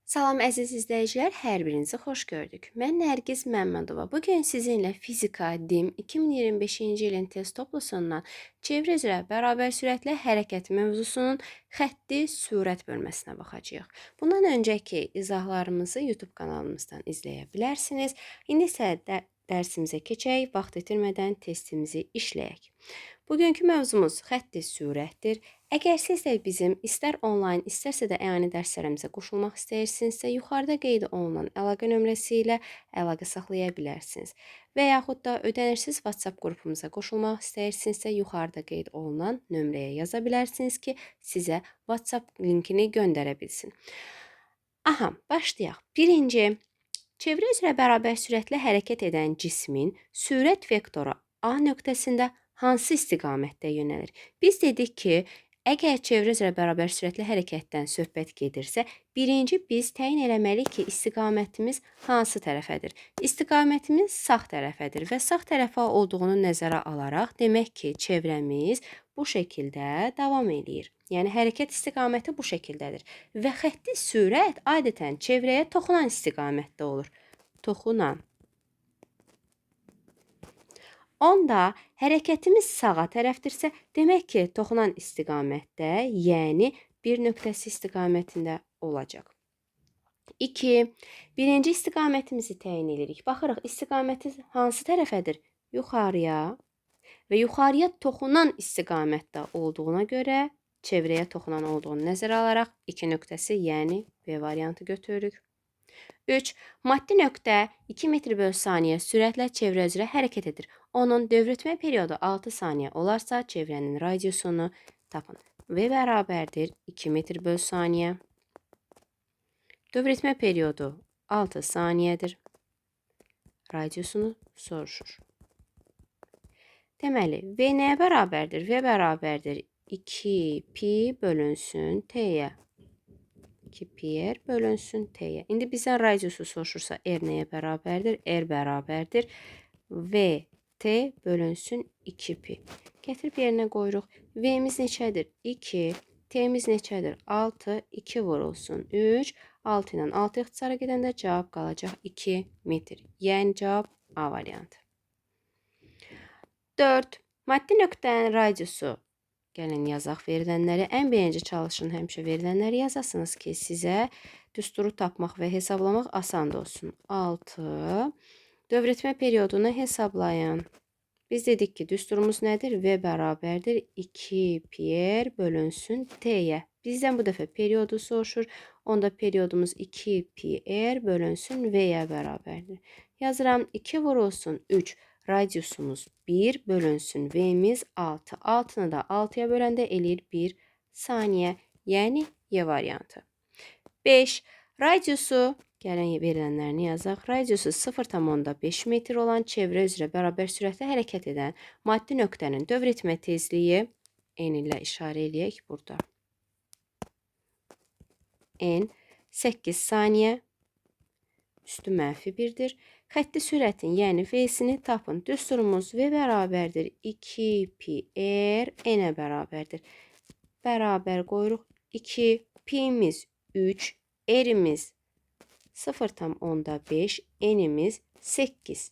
Salam əziz izləyicilər, hər birinizi xoş gördük. Mən Nərgiz Məmmədova. Bu gün sizinlə Fizika DİM 2025-ci ilin test toplusundan çevrə üzrə bərabər sürətlə hərəkət mövzusunun xətti sürət bölməsinə baxacağıq. Bundan öncəki izahlarımızı YouTube kanalımızdan izləyə bilərsiniz. İndi isə dərsimizə keçək, vaxt itirmədən testimizi işləyək. Bugünkü mövzumuz xətti sürətdir. Əgər siz də bizim istər onlayn, istərsə də əyani dərslərimizə qoşulmaq istəyirsinizsə, yuxarıda qeyd olunan əlaqə nömrəsi ilə əlaqə saxlaya bilərsiniz. Və yaxud da ödənişsiz WhatsApp qrupumuza qoşulmaq istəyirsinizsə, yuxarıda qeyd olunan nömrəyə yaza bilərsiniz ki, sizə WhatsApp linkini göndərə bilsin. Aha, başlayaq. Birinci, çevrə üzrə bərabər sürətlə hərəkət edən cismin sürət vektoru A nöqtəsində hansı istiqamətdə yönəlir? Biz dedik ki, əgər çevrə üzrə bərabər sürətli hərəkətdən söhbət gedirsə, birinci biz təyin eləməliyik ki, istiqamətimiz hansı tərəfədir? İstiqamətimiz sağ tərəfədir və sağ tərəfə olduğunu nəzərə alaraq, demək ki, çevrəmiz bu şəkildə davam eləyir. Yəni, hərəkət istiqaməti bu şəkildədir və xətti sürət adətən çevrəyə toxunan istiqamətdə olur. Toxunan. Onda hərəkətimiz sağa tərəfdirsə, demək ki, toxunan istiqamətdə, yəni bir nöqtəsi istiqamətində olacaq. 2. Birinci istiqamətimizi təyin edirik. Baxırıq, istiqaməti hansı tərəfədir? Yuxarıya və yuxarıya toxunan istiqamətdə olduğuna görə çevrəyə toxunan olduğunu nəzərə alaraq 2 nöqtəsi, yəni B variantı götürürük. 3. Maddi nöqtə 2 metr böl saniyə sürətlə çevrə üzrə hərəkət edir. Onun dövr etmə periodu 6 saniyə olarsa, çevrənin radiusunu tapın. V bərabərdir 2 metr böl saniyə. Dövr etmə periodu 6 saniyədir. Radiusunu soruşur. Deməli, V nəyə bərabərdir? V bərabərdir 2 pi bölünsün T-yə. 2 pi r bölünsün T-yə. İndi bizdən radiusu soruşursa, R nəyə bərabərdir? R bərabərdir V T bölünsün 2 pi. Gətirib yerinə qoyuruq. V-miz neçədir? 2. T-miz neçədir? 6. 2 vurulsun 3. 6 ilə 6 ixtisara gedəndə cavab qalacaq 2 metr. Yəni cavab A variantı. 4. Maddi nöqtənin radiusu. Gəlin yazaq verilənləri. Ən birinci çalışın həmişə verilənləri yazasınız ki, sizə düsturu tapmaq və hesablamaq asan da olsun. 6. Dövr etmə periodunu hesablayın. Biz dedik ki, düsturumuz nədir? V bərabərdir 2 pi r bölünsün T-yə. Bizdən bu dəfə periodu soruşur. Onda periodumuz 2 pi r bölünsün V-yə bərabərdir. Yazıram 2 vurulsun 3. Radiusumuz 1 bölünsün V-miz 6. 6-nı da 6-ya böləndə eləyir 1 saniyə. Yəni Y variantı. 5. Radiusu, gəlin verilənlərini yazaq. Radiusu 0,5 metr olan çevrə üzrə bərabər sürətlə hərəkət edən maddi nöqtənin dövr etmə tezliyi N ilə işarə eləyək burada. N 8 saniyə üstü mənfi 1-dir. Xətti sürətin, yəni V-sini tapın. Düsturumuz V bərabərdir 2 pi r N-ə bərabərdir. Bərabər qoyuruq. 2 pi-miz 3, r-imiz 0,5, n-imiz 8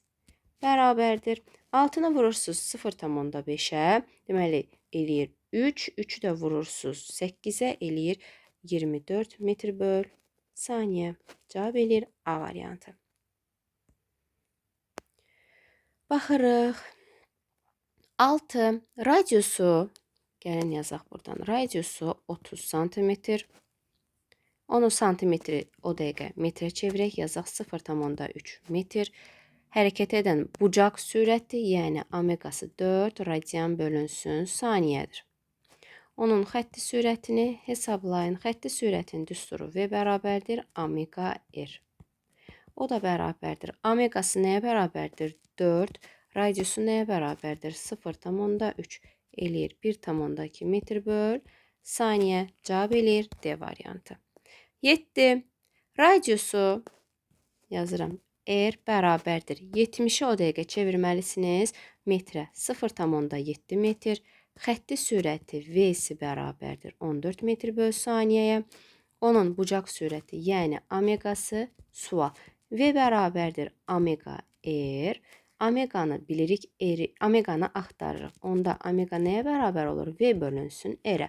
bərabərdir. 6-nı vurursunuz 0,5-ə, deməli eləyir 3, 3-ü də vurursunuz 8-ə, eləyir 24 metr böl saniyə. Cavab eləyir A variantı. Baxırıq. 6. Radiusu, gəlin yazaq buradan. Radiusu 30 santimetr. Onu santimetri o dəqiqə metrə çevirək. Yazaq 0,3 metr. Hərəkət edən bucaq sürəti, yəni omegası 4 radian bölünsün saniyədir. Onun xətti sürətini hesablayın. Xətti sürətin düsturu V bərabərdir omega R. O da bərabərdir. Omegası nəyə bərabərdir? 4. Radiusu nəyə bərabərdir? 0,3 eləyir 1,2 metr böl saniyə. Cavab eləyir D variantı. 7. Radiusu yazıram. R bərabərdir. 70-i o dəqiqə çevirməlisiniz metrə. 0,7 metr. Xətti sürəti V-si bərabərdir 14 metr böl saniyəyə. Onun bucaq sürəti, yəni omegası sual. V bərabərdir omega R. Omeganı bilirik, R, omeganı axtarırıq. Onda omega nəyə bərabər olur? V bölünsün R-ə.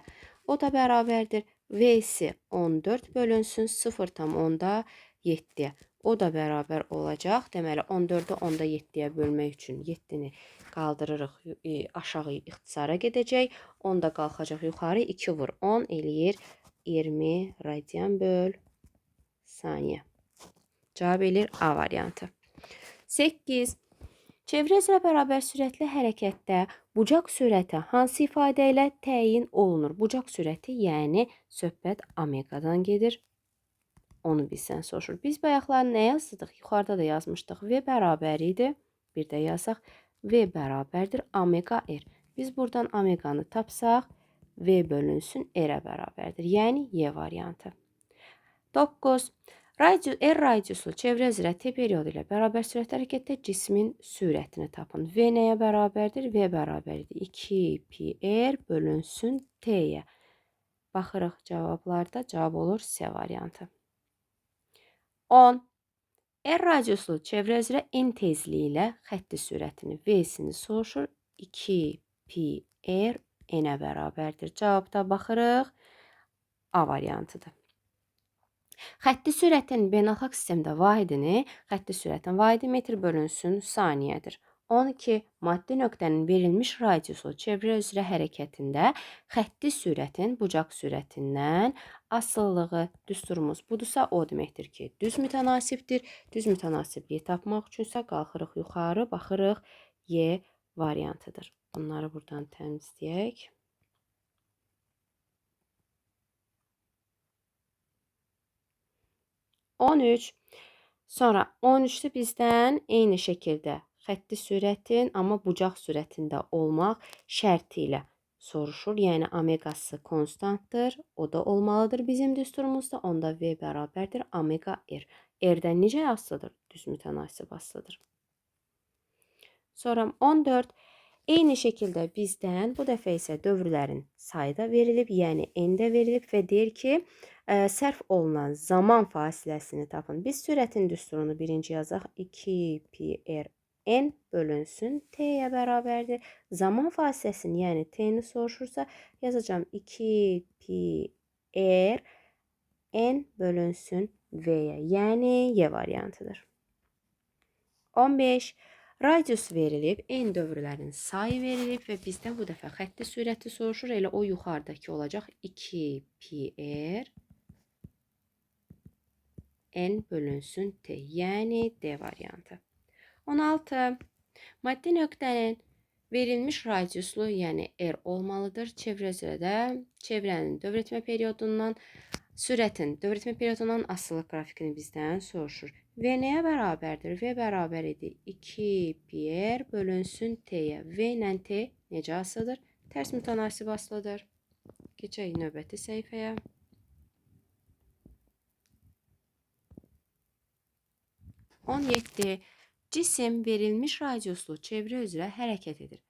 O da bərabərdir. V-si 14 bölünsün 0,7-yə. O da bərabər olacaq. Deməli, 14-ü 10,7-yə bölmək üçün 7-ni qaldırırıq, aşağı ixtisara gedəcək. 10 da qalxacaq yuxarı. 2 vur 10 eləyir 20 radian böl saniyə. Cavab eləyir A variantı. 8. Çevrə üzrə bərabər sürətli hərəkətdə bucaq sürəti hansı ifadə ilə təyin olunur? Bucaq sürəti, yəni söhbət omegadan gedir. Onu bizdən soruşur. Biz bayaqlar nə yazdıq? Yuxarıda da yazmışdıq. V bərabər idi. Bir də yazaq. V bərabərdir omega R. Biz buradan omeganı tapsaq, V bölünsün R-ə bərabərdir. Yəni Y variantı. 9. R radiuslu çevrə üzrə T periodu ilə bərabər sürətli hərəkətdə cismin sürətini tapın. V nəyə bərabərdir? V bərabərdir 2 pi R bölünsün T-yə. Baxırıq cavablarda. Cavab olur C variantı. 10. R radiuslu çevrə üzrə N tezliyi ilə xətti sürətini V-sini soruşur. 2 pi R N-ə bərabərdir. Cavabda baxırıq. A variantıdır. Xətti sürətin beynəlxalq sistemdə vahidini, xətti sürətin vahidi metr bölünsün saniyədir. 12. Maddi nöqtənin verilmiş radiuslu çevrə üzrə hərəkətində xətti sürətin bucaq sürətindən asılılığı düsturumuz budursa, o deməkdir ki, düz mütənasibdir. Düz mütənasibliyi tapmaq üçünsə qalxırıq yuxarı, baxırıq Y variantıdır. Bunları buradan təmizləyək. 13. Sonra 13-də bizdən eyni şəkildə xətti sürətin, amma bucaq sürətində olmaq şərti ilə soruşur. Yəni omegası konstantdır. O da olmalıdır bizim düsturumuzda. Onda V bərabərdir omega R. R-dən necə asılıdır? Düz mütənasib asılıdır. Sonra 14. Eyni şəkildə bizdən bu dəfə isə dövrlərin sayı da verilib, yəni N də verilib və deyir ki, sərf olunan zaman fasiləsini tapın. Biz sürətin düsturunu birinci yazaq. 2 pi R N bölünsün T-yə bərabərdir. Zaman fasiləsini, yəni T-ni soruşursa, yazacağam 2 pi R N bölünsün V-yə, yəni Y variantıdır. 15. Radius verilib, N dövrlərin sayı verilib və bizdən bu dəfə xətti sürəti soruşur. Elə o yuxarıdakı olacaq 2 pi R N bölünsün T, yəni D variantı. 16. Maddi nöqtənin verilmiş radiuslu, yəni R olmalıdır. Çevrə üzrə də çevrənin dövr etmə periodundan, sürətin dövr etmə periodundan asılılıq qrafikini bizdən soruşur. V nəyə bərabərdir? V bərabər idi 2 pi R bölünsün T-yə. V ilə T necə asılıdır? Tərs mütənasib asılıdır. Keçək növbəti səhifəyə. 17. Cisim verilmiş radiuslu çevrə üzrə hərəkət edir.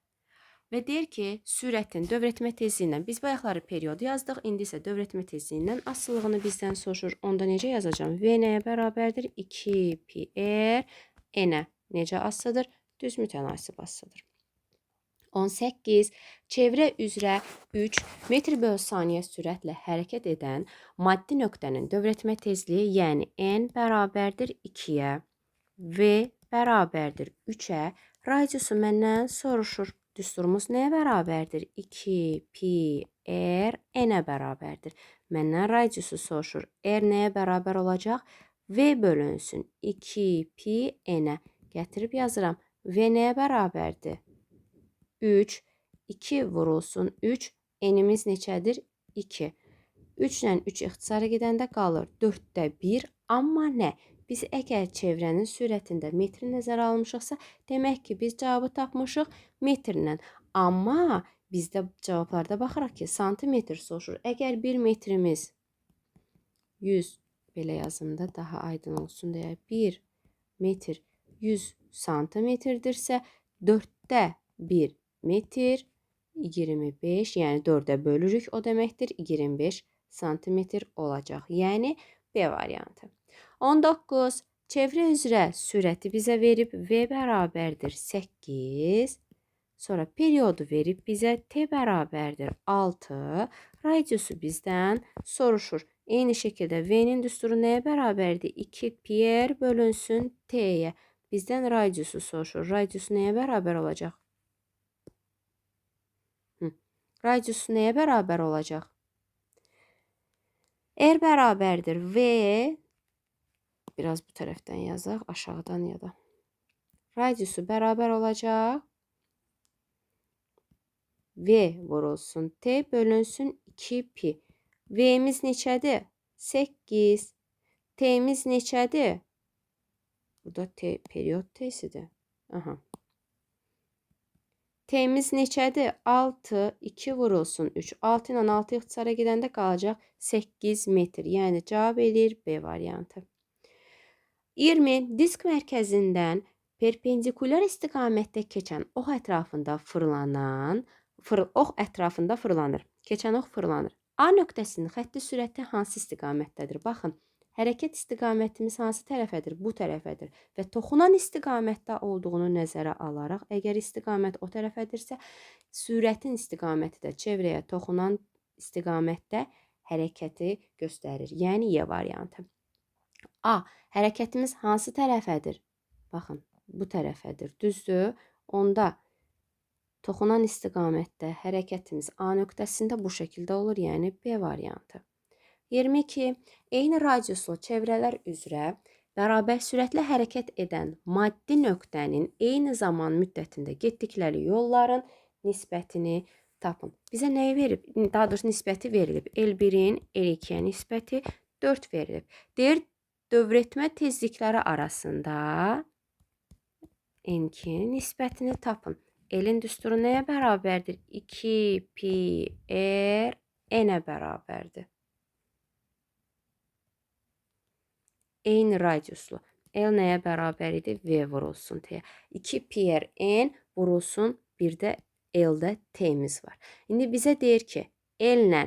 Və deyir ki, sürətin dövr etmə tezliyi ilə biz bayaqları periodu yazdıq, indi isə dövr etmə tezliyi ilə asılılığını bizdən soruşur. Onda necə yazacağam? V nəyə bərabərdir? 2 pi R N-ə necə asılıdır? Düz mütənasib asılıdır. 18. Çevrə üzrə 3 metr böl saniyə sürətlə hərəkət edən maddi nöqtənin dövr etmə tezliyi, yəni N bərabərdir 2-yə, V bərabərdir 3-ə, radiusu məndən soruşur. Düsturumuz nəyə bərabərdir? 2 pi R N-ə bərabərdir. Məndən radiusu soruşur. R nəyə bərabər olacaq? V bölünsün 2 pi N-ə. Gətirib yazıram. V nəyə bərabərdir? 3. 2 vurulsun 3. N-imiz neçədir? 2. 3 ilə 3 ixtisara gedəndə qalır 4-də 1. Amma nə? Biz əgər çevrənin sürətində metri nəzərə almışıqsa, demək ki, biz cavabı tapmışıq metrlə. Amma bizdə cavablarda baxırıq ki, santimetr soruşur. Əgər 1 metrimiz 100, belə yazım da daha aydın olsun deyə, 1 metr 100 santimetrdirsə, 4-də 1 metr 25, yəni 4-ə bölürük, o deməkdir 25 santimetr olacaq. Yəni B variantı. 19. Çevrə üzrə sürəti bizə verib V bərabərdir 8. Sonra periodu verib bizə T bərabərdir 6. Radiusu bizdən soruşur. Eyni şəkildə V-nin düsturu nəyə bərabərdir? 2 pi r bölünsün T-yə. Bizdən radiusu soruşur. Radiusu nəyə bərabər olacaq? Radiusu nəyə bərabər olacaq? R bərabərdir V. Biraz bu tərəfdən yazaq, aşağıdan ya da. Radiusu bərabər olacaq. V vurulsun T bölünsün 2 pi. V'miz neçədir? 8. T'miz neçədir? Burada T period T'sidir. Aha. T'miz neçədir? 6, 2 vurulsun 3. 6 ilə 6 ixtisara gedəndə qalacaq 8 metr. Yəni cavab eləyir B variantı. 20. Disk mərkəzindən perpendikulyar istiqamətdə keçən ox ətrafında fırlanan, ox ətrafında fırlanır. Keçən ox fırlanır. A nöqtəsinin xətti sürəti hansı istiqamətdədir? Baxın, hərəkət istiqamətimiz hansı tərəfədir? Bu tərəfədir. Və toxunan istiqamətdə olduğunu nəzərə alaraq, əgər istiqamət o tərəfədirsə, sürətin istiqaməti də çevrəyə toxunan istiqamətdə hərəkəti göstərir. Yəni Y variantı. A. Hərəkətimiz hansı tərəfədir? Baxın, bu tərəfədir. Düzdür? Onda toxunan istiqamətdə hərəkətimiz A nöqtəsində bu şəkildə olur, yəni B variantı. 22. Eyni radiuslu çevrələr üzrə bərabər sürətlə hərəkət edən maddi nöqtənin eyni zaman müddətində getdikləri yolların nisbətini tapın. Bizə nəyi verib? Daha doğrusu nisbəti verilib. L1-in L2-yə nisbəti 4 verilib. Deyir, dövr etmə tezlikləri arasında N2-nin nisbətini tapın. L-in düsturu nəyə bərabərdir? 2 pi r n-ə bərabərdir. Eyni radiuslu. L nəyə bərabər idi? V vurulsun T-yə. 2 pi r n vurulsun, bir də L-də T-miz var. İndi bizə deyir ki, L-lə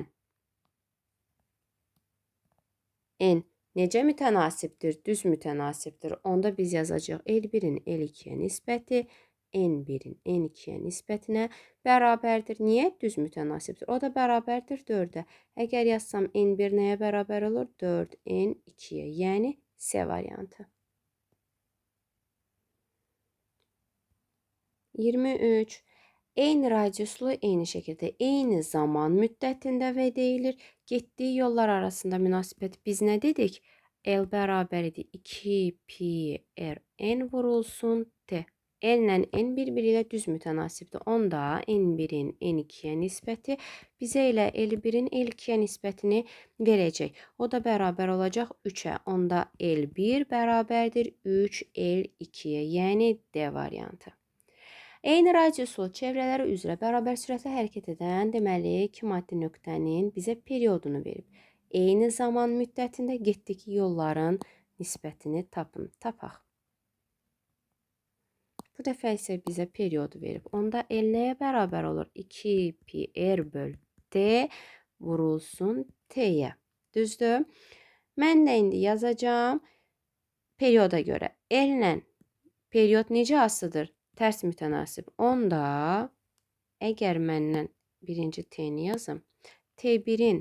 N necə mütənasibdir? Düz mütənasibdir. Onda biz yazacağıq L1-in L2-yə nisbəti N1-in N2-yə nisbətinə bərabərdir. Niyə? Düz mütənasibdir. O da bərabərdir 4-ə. Əgər yazsam N1 nəyə bərabər olur? 4 N2-yə. Yəni C variantı. 23. Eyni radiuslu, eyni şəkildə, eyni zaman müddətində və deyilir. Getdiyi yollar arasında münasibət biz nə dedik? L bərabər idi 2 pi r n vurulsun T. L ilə N bir-biri ilə düz mütənasibdir. Onda N1-in N2-yə nisbəti bizə elə L1-in L2-yə nisbətini verəcək. O da bərabər olacaq 3-ə. Onda L1 bərabərdir 3 L2-yə, yəni D variantı. Eyni radiuslu çevrələri üzrə bərabər sürətlə hərəkət edən, deməli, iki maddi nöqtənin bizə periodunu verib. Eyni zaman müddətində getdiki yolların nisbətini tapın. Tapaq. Bu dəfə isə bizə periodu verib. Onda L nəyə bərabər olur? 2 pi r böl T vurulsun T-yə. Düzdür? Mən də indi yazacağam perioda görə. L ilə period necə asılıdır? Tərs mütənasib. Onda əgər məndən birinci T-ni yazım, T1-in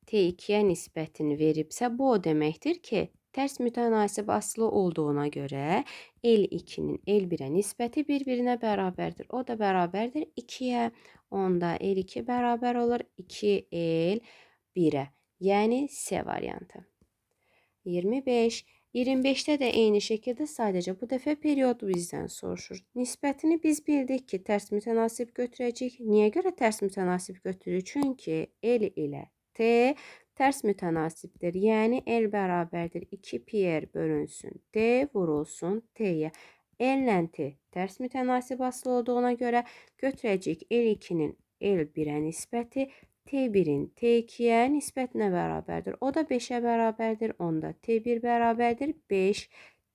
T2-yə nisbətini veribsə, bu o deməkdir ki, tərs mütənasib asılı olduğuna görə L2-nin L1-ə nisbəti bir-birinə bərabərdir. O da bərabərdir 2-yə. Onda L2 bərabər olur 2L1-ə. Yəni C variantı. 25. 25-də də eyni şəkildə sadəcə bu dəfə periodu bizdən soruşur. Nisbətini biz bildik ki, tərs mütənasib götürəcəyik. Niyə görə tərs mütənasib götürürük? Çünki L ilə T tərs mütənasibdir. Yəni L bərabərdir 2 pi r bölünsün T vurulsun T-yə. L ilə T tərs mütənasib asılı olduğuna görə götürəcəyik L2-nin L1-ə nisbəti T1-in T2-yə nisbətinə bərabərdir. O da 5-ə bərabərdir. Onda T1 bərabərdir 5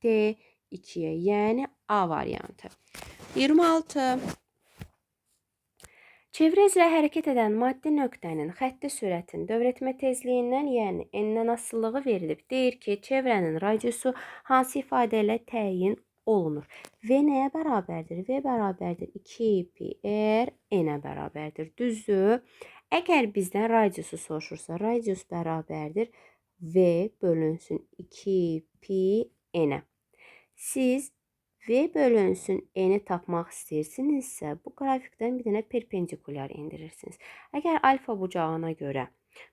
T2-yə. Yəni A variantı. 26. Çevrə üzrə hərəkət edən maddi nöqtənin xətti sürətin dövr etmə tezliyindən, yəni n-dən asılılığı verilib. Deyir ki, çevrənin radiusu hansı ifadə ilə təyin olunur? V nəyə bərabərdir? V bərabərdir 2 pi r n-ə bərabərdir. Düzdür? Əgər bizdən radiusu soruşursa, radius bərabərdir V bölünsün 2 pi n-ə. Siz V bölünsün N-i tapmaq istəyirsinizsə, bu qrafikdən bir dənə perpendikulyar indirirsiniz. Əgər alfa bucağına görə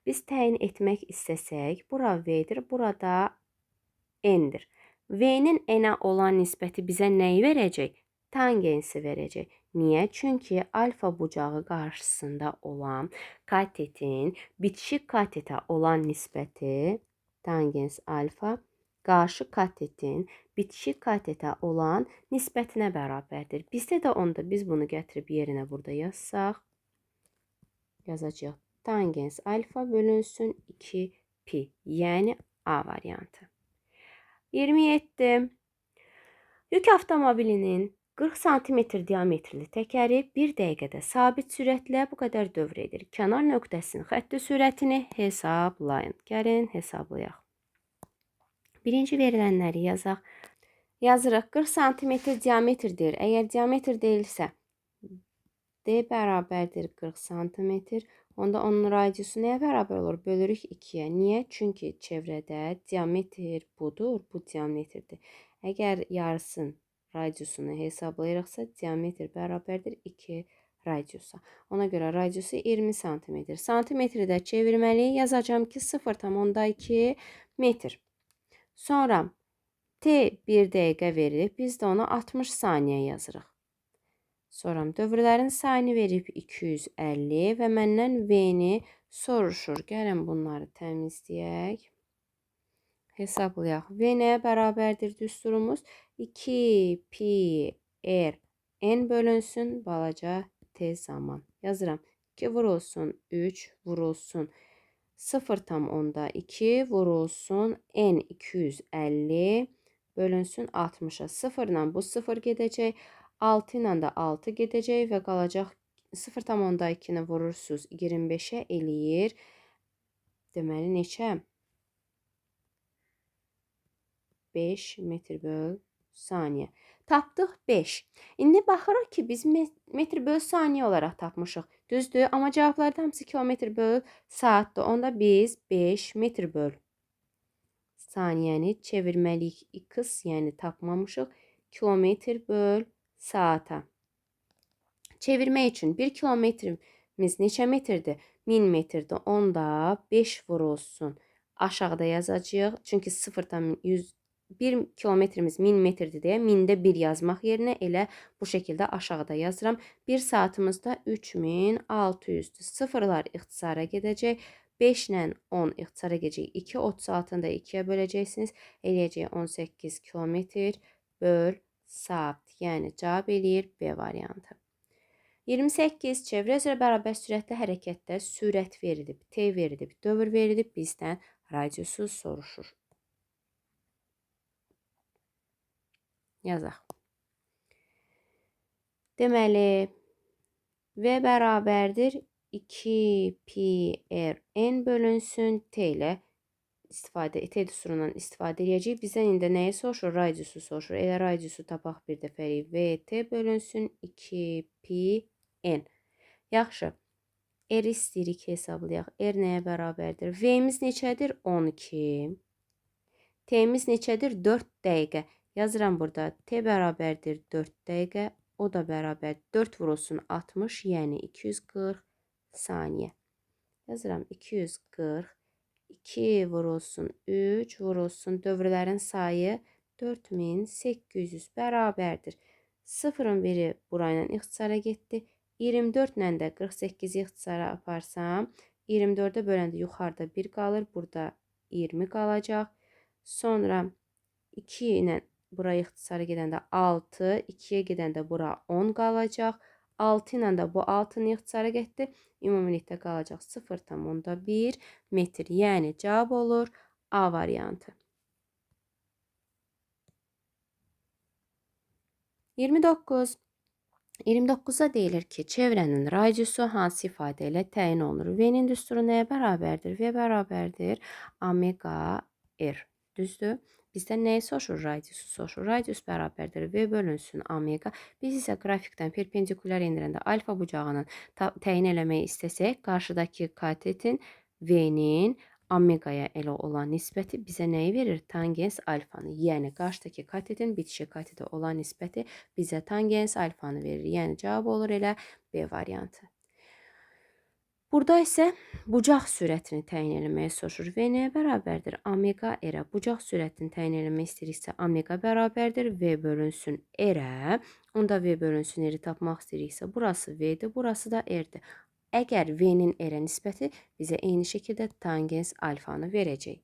biz təyin etmək istəsək, bura V-dir, burada N-dir. V-nin N-ə olan nisbəti bizə nəyi verəcək? Tangensi verəcək. Niyə? Çünki alfa bucağı qarşısında olan katetin bitişik katetə olan nisbəti tangens alfa qarşı katetin bitişik katetə olan nisbətinə bərabərdir. Bizdə də onda biz bunu gətirib yerinə burada yazsaq, yazacağıq tangens alfa bölünsün 2 pi, yəni A variantı. 27. Yük avtomobilinin 40 sm diametrli təkəri bir dəqiqədə sabit sürətlə bu qədər dövr edir. Kənar nöqtəsinin xətti sürətini hesablayın. Gəlin hesablayaq. Birinci verilənləri yazaq. Yazırıq 40 sm diametrdir. Əgər diametr deyilsə, D bərabərdir 40 sm. Onda onun radiusu nəyə bərabər olur? Bölürük 2-yə. Niyə? Çünki çevrədə diametr budur, bu diametrdir. Əgər yarısın radiusunu hesablayırıqsa, diametr bərabərdir 2 radiusa. Ona görə radiusu 20 sm. Santimetri də çevirməliyik. Yazacağım ki, 0,2 metr. Sonra T 1 dəqiqə verilib, biz də ona 60 saniyə yazırıq. Sonra dövrlərin sayını verib 250 və məndən V-ni soruşur. Gəlin bunları təmizləyək. Hesablayaq. V nəyə bərabərdir düsturumuz? 2 pi r n bölünsün balaca t zaman. Yazıram. 2 vurulsun 3 vurulsun 0,2 vurulsun n 250 bölünsün 60-a. 0 ilə bu 0 gedəcək. 6 ilə də 6 gedəcək və qalacaq 0,2-ni vurursunuz 25-ə eləyir. Deməli neçə? 5 metr böl saniyə. Tapdıq 5. İndi baxırıq ki, biz metr böl saniyə olaraq tapmışıq. Düzdür, amma cavablarda hamısı kilometr böl saatdır. Onda biz 5 metr böl saniyəni çevirməliyik. X, yəni tapmamışıq. Kilometr böl saata. Çevirmək üçün 1 kilometrimiz neçə metrdir? 1000 metrdir. Onda 5 vurulsun. Aşağıda yazacağıq. Çünki 0,1 1 kilometrimiz 1000 metrdir deyə 1000-də 1 yazmaq yerinə elə bu şəkildə aşağıda yazıram. 1 saatımızda 3600-dür. Sıfırlar ixtisara gedəcək. 5 ilə 10 ixtisara gedəcək. 2, 36-nı da 2-yə böləcəksiniz. Eləyəcək 18 kilometr böl saat. Yəni cavab eləyir B variantı. 28. Çevrə üzrə bərabər sürətli hərəkətdə sürət verilib, T verilib, dövr verilib, bizdən radiusu soruşur. Yazaq. Deməli, V bərabərdir 2 pi r n bölünsün T ilə T düsturundan istifadə edəcəyik. Bizdən indi nəyi soruşur? Radiusu soruşur. Elə radiusu tapaq bir dəfəlik. VT bölünsün 2 pi n. Yaxşı. R istəyirik hesablayaq. R nəyə bərabərdir? V-miz neçədir? 12. T-miz neçədir? 4 dəqiqə. Yazıram burada. T bərabərdir 4 dəqiqə. O da bərabər 4 vurulsun 60, yəni 240 saniyə. Yazıram 240. 2 vurulsun 3 vurulsun dövrlərin sayı 4800 bərabərdir. 0-ın biri burayla ixtisara getdi. 24 ilə də 48-i ixtisara aparsam, 24-ə böləndə yuxarıda 1 qalır, burada 20 qalacaq. Sonra 2 ilə bura ixtisara gedəndə 6, 2-yə gedəndə bura 10 qalacaq. 6 ilə də bu 6-nı ixtisara getdi. Ümumilikdə qalacaq 0,1 metr. Yəni cavab olur A variantı. 29. 29-da deyilir ki, çevrənin radiusu hansı ifadə ilə təyin olunur? V-nin düsturu nəyə bərabərdir? V bərabərdir omega R. Düzdür? Bizdən nəyi soruşur? Radiusu soruşur. Radius bərabərdir V bölünsün omega. Biz isə qrafikdən perpendikulyar endirəndə alfa bucağının təyin eləmək istəsək, qarşıdakı katetin V-nin omegaya elə olan nisbəti bizə nəyi verir? Tangens alfanı. Yəni qarşıdakı katetin bitişik katetə olan nisbəti bizə tangens alfanı verir. Yəni cavab olur elə B variantı. Burada isə bucaq sürətini təyin eləməyi soruşur. V nəyə bərabərdir? Omega R-ə. Bucaq sürətini təyin eləmək istəyiriksə, omega bərabərdir V bölünsün R-ə. Onda V bölünsün R-i tapmaq istəyiriksə, burası V-dir, burası da R-dir. Əgər V-nin R-ə nisbəti bizə eyni şəkildə tangens alfanı verəcək.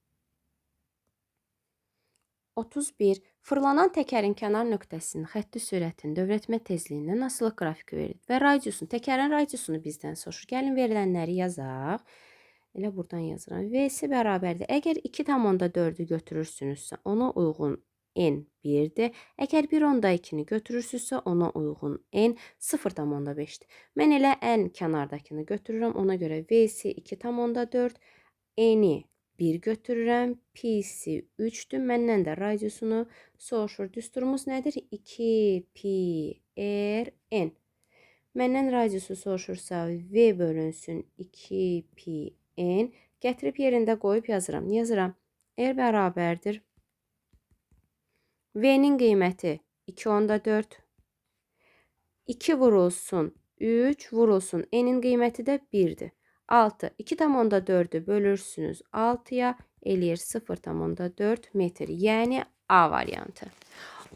31. Fırlanan təkərin kənar nöqtəsinin xətti sürətinin dövrətmə tezliyindən asılıq qrafiki verilir və radiusunu, təkərin radiusunu bizdən soruşur. Gəlin verilənləri yazaq. Elə buradan yazıram. V-si bərabərdir. Əgər 2,4-ü götürürsünüzsə, ona uyğun N 1-dir. Əgər 1,2-ni götürürsünüzsə, ona uyğun N 0,5-dir. Mən elə N kənardakını götürürəm. Ona görə V-si 2,4, N-i 1 götürürəm. Pi-si 3-dür. Məndən də radiusunu soruşur. Düsturumuz nədir? 2 pi R N. Məndən radiusu soruşursa V bölünsün 2 pi N. Gətirib yerində qoyub yazıram. Yazıram. R bərabərdir. V-nin qiyməti 2,4. 2 vurulsun 3 vurulsun. N-in qiyməti də 1-dir. 6. 2,4-ü bölürsünüz 6-ya, eləyir 0,4 metr. Yəni A variantı.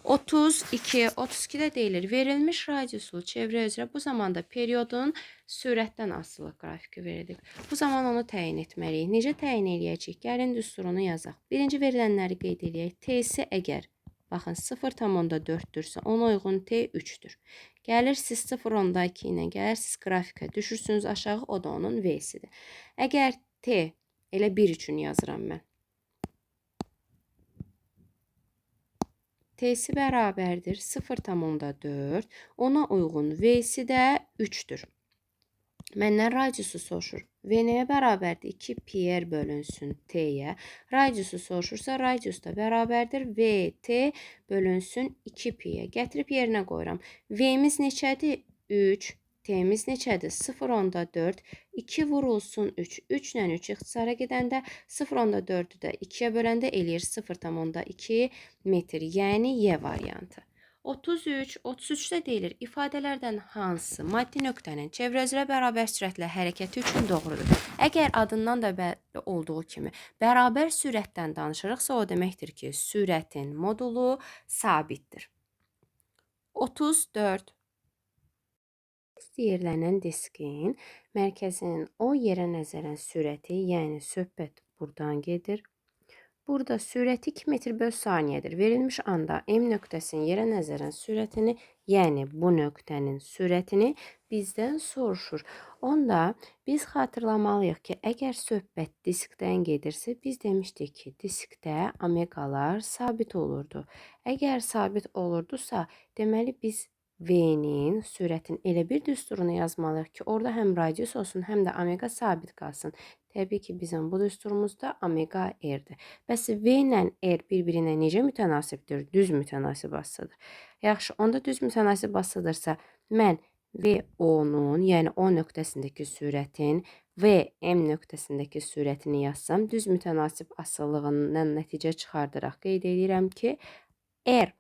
32. 32-də deyilir, verilmiş radiuslu çevrə üzrə bu zamanda periodun sürətdən asılı qrafiki verilib. Bu zaman onu təyin etməliyik. Necə təyin eləyəcəyik? Gəlin düsturunu yazaq. Birinci verilənləri qeyd eləyək. T-si əgər, baxın, 0,4-dürsə, ona uyğun T 3-dür. Gəlirsiniz 0,2 ilə gəlirsiniz qrafikə, düşürsünüz aşağı, o da onun V-sidir. Əgər T, elə 1 üçün yazıram mən. T-si bərabərdir 0,4, ona uyğun V-si də 3-dür. Məndən radiusu soruşur. V nəyə bərabərdir? 2 pi r bölünsün T-yə. Radiusu soruşursa, radius da bərabərdir VT bölünsün 2 pi-yə. Gətirib yerinə qoyuram. V-miz neçədir? 3. T-miz neçədir? 0,4. 2 vurulsun 3. 3 ilə 3 ixtisara gedəndə 0,4-ü də 2-yə böləndə eləyir 0,2 metr. Yəni Y variantı. 33, 33-də deyilir, ifadələrdən hansı maddi nöqtənin çevrə üzrə bərabər sürətlə hərəkəti üçün doğrudur? Əgər adından da bəlli olduğu kimi bərabər sürətdən danışırıqsa, o deməkdir ki, sürətin modulu sabitdir. 34. Yerlənən diskin mərkəzinin o yerə nəzərən sürəti, yəni söhbət buradan gedir. Burada sürəti 2 metr böl saniyədir. Verilmiş anda M nöqtəsinin yerə nəzərən sürətini, yəni bu nöqtənin sürətini bizdən soruşur. Onda biz xatırlamalıyıq ki, əgər söhbət diskdən gedirsə, biz demişdik ki, diskdə omeqalar sabit olurdu. Əgər sabit olurdusa, deməli biz V-nin sürətin elə bir düsturunu yazmalıyıq ki, orada həm radius olsun, həm də omega sabit qalsın. Təbii ki, bizim bu düsturumuzda omega R-dir. Bəs V ilə R bir-birinə necə mütənasibdir? Düz mütənasib asılıdır. Yaxşı, onda düz mütənasib asılıdırsa, mən VO-nun, yəni O nöqtəsindəki sürətin VM nöqtəsindəki sürətini yazsam, düz mütənasib asılılığından nəticə çıxardıraq qeyd edirəm ki, R